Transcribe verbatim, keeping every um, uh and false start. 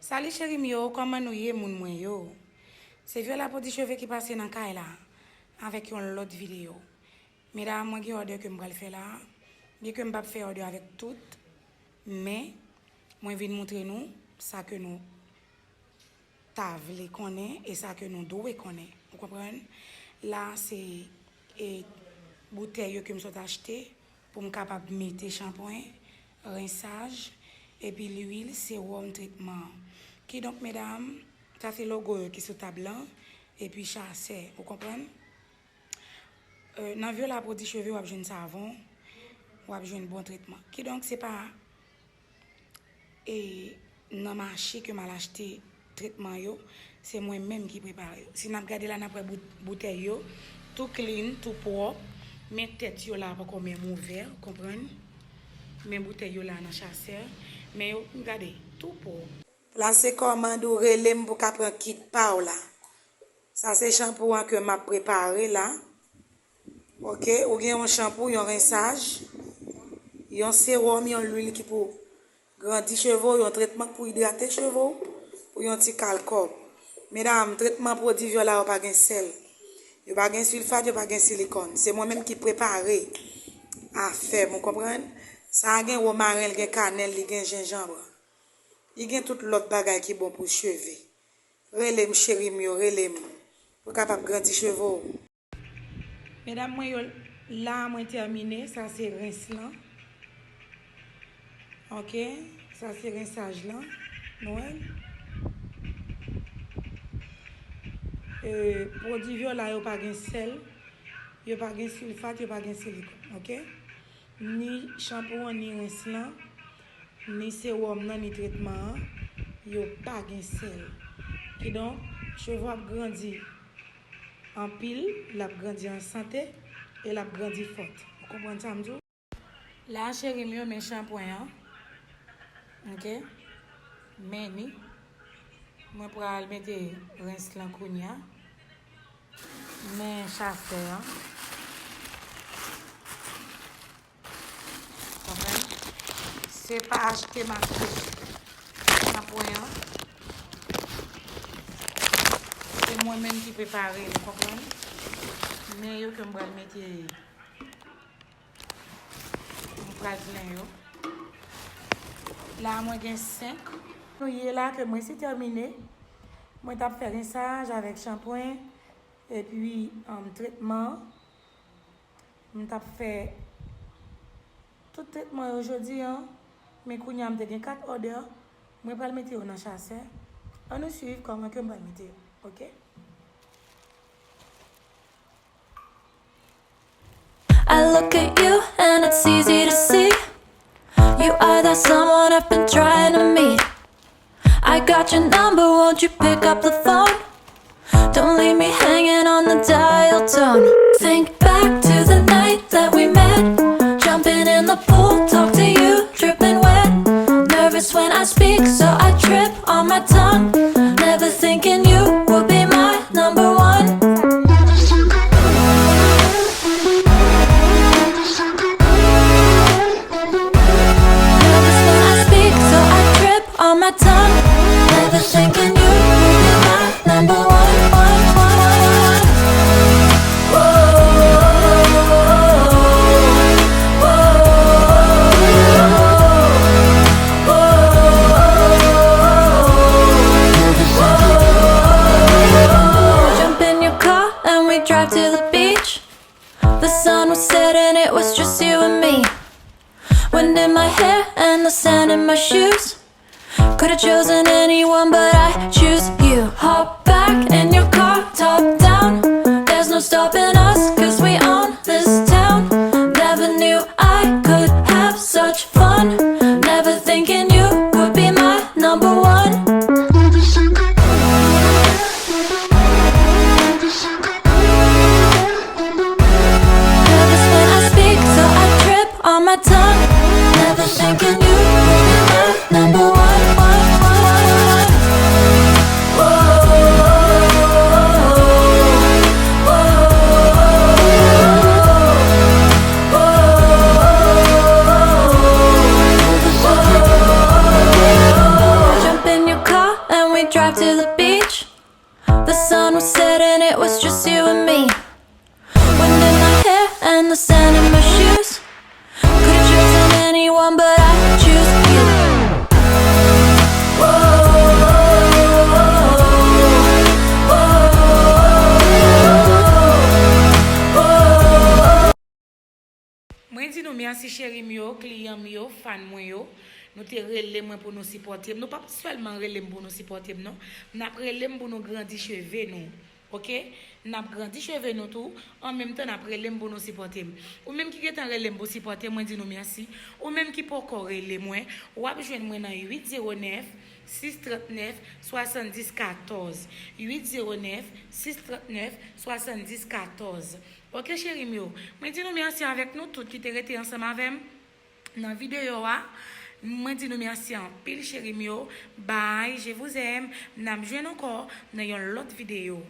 Salut cheri m yo, kòman nou ye moun mwen yo? Se Viola Pwodui Cheve ki pase nan kay la avèk yon lòt videyo. Medam, mwen gen òdè ke m pral fè la, byen ke m p ap fè òdè avèk tout, men mwen vin moutre nou sa ke nou ta vle konnen e sa ke nou dwe konnen. Ou konprann? La se, e, boutèy yo ke m sot achte pou m kapab mete chanpwen, rensaj, epi lwil, sewòm, tretman. Kidonk, medam, sa se logo yo ki sou tab lan, epi chasè, ou konprann? Euh, nan Viola Pwodui Cheve, w ap jwenn savon, w ap jwenn bon tretman. Kidonk, se pa, e, nan mache ke m al achte tretman yo, se mwen menm ki prepare yo. Si n ap gade la, n ap wè bout-, boutèy yo, tou clean, tou pwòp, men tèt yo la poko menm ouvè, konprann? Men boutèy yo la nan chasè, men yo, gade, tou pwòp. La se kòmand ou rele m pou ka pran kit pa w la. Sa se chanpou an ke m ap prepare la. Oke, ou gen yon chanpou, yon rensaj, yon sewòm, yon lwil ki pou grandi cheve w, yon tretman k pou idrate cheve w, pou yon ti kal kòb. Medam, tretman pwodui Viola yo pa gen sèl. Yo pa gen silfat, yo pa gen silikòn. Se mwen menm ki prepare afè m, ou konprann? Sa a gen womaren, li gen kanèl, li gen jenjanm. Li gen tout lòt bagay ki bon pou cheve. Rele m, cheri m yo, rele m. Pou kapab grandi cheve w. Medam mwen yo, la mwen tèmine, sa se rens lan. Oke, sa se rensaj lan. Nou wè l? E, pwodui Viola yo pa gen sèl, yo pa gen silfat, yo pa gen silikòn, oke? Ni chanpou an, ni rens lan, ni sewòm nan, ni tretman an, yo pa gen sèl. Kidonk, cheve w ap grandi anpil, l ap grandi an sante, e l ap grandi fòt. Ou konprann sa m di w? La, cheri m yo, men chanpwen an. Oke? Men ni. Mwen pral mete rens lan kounya. Men chasè an. Konprann? Se pa achte m achte chanpwen an. Se mwen menm ki prepare l, ou konprann? Men yo ke m pral mete, m pral plen yo. La, mwen gen senk. Nou ye la ke mwen si tèmine. Mwen t ap fè rensaj avèk chanpwen, epi, um, tretman. M t ap fè tout tretman yo jodi an, men kounye a m te gen kat òdè, mwen pral mete yo nan chasè. Ann nou swiv kòman ke m pral mete yo, oke? I look at you and it's easy to see. You are that someone I've been trying to meet. I got your number, won't you pick up the phone? Don't leave me hanging on the dial tone. Think back to the night that we met. Jumping in the pool, talk to you, dripping wet. Nervous when I speak, so I trip on my tongue. Never thinking you would be my number one. Nervous when I speak, so I trip on my tongue. Never thinking you would be my number one, one, one, one, one. Whoa, whoa, whoa, whoa, whoa. Jump in your car and we drive to the beach. The sun was setting, it was just you and me. Wind in my hair and the sand in my shoes. Could've chosen anyone, but I choose you. Hop back in your car, top down. There's no stopping us, 'cause we own this town. Never knew I could have such fun. Never thinking you would be my number one. Nervous when I speak, so I trip on my tongue. Never thinking you would be my number one, one, one, one, one. Whoa, whoa, whoa, whoa, whoa. To the beach. The sun was setting, it was just you and me. Wind in my hair and the sand in my shoes. Could have chosen anyone, but I choose you. Whoa, whoa, whoa, whoa, whoa. Mwen di nou mèsi, cheri m yo, kliyan m yo, fan mwen yo. Nou te rele mwen pou nou sipòte m. Nou p ap sèlman rele m pou nou sipòte m, non. N ap rele m pou nou grandi cheve nou. Oke? N ap grandi cheve nou tou. An menm tan, n ap rele m pou nou sipòte m. Ou menm ki gentan rele m pou sipòte m, mwen di nou mèsi. Ou menm ki poko rele mwen, w ap jwenn mwen nan uit zewo nèf, sis trant nèf, swasanndis katòz. Uit zewo nèf, sis trant nèf, swasanndis katòz. Oke, cheri m yo. Mwen di nou mèsi avèk nou tout ki te rete ansanm avè m nan videyo a. Mwen di nou mèsi anpil, cheri m yo. Bye, je vous aime. N ap jwenn ankò nan yon lòt videyo.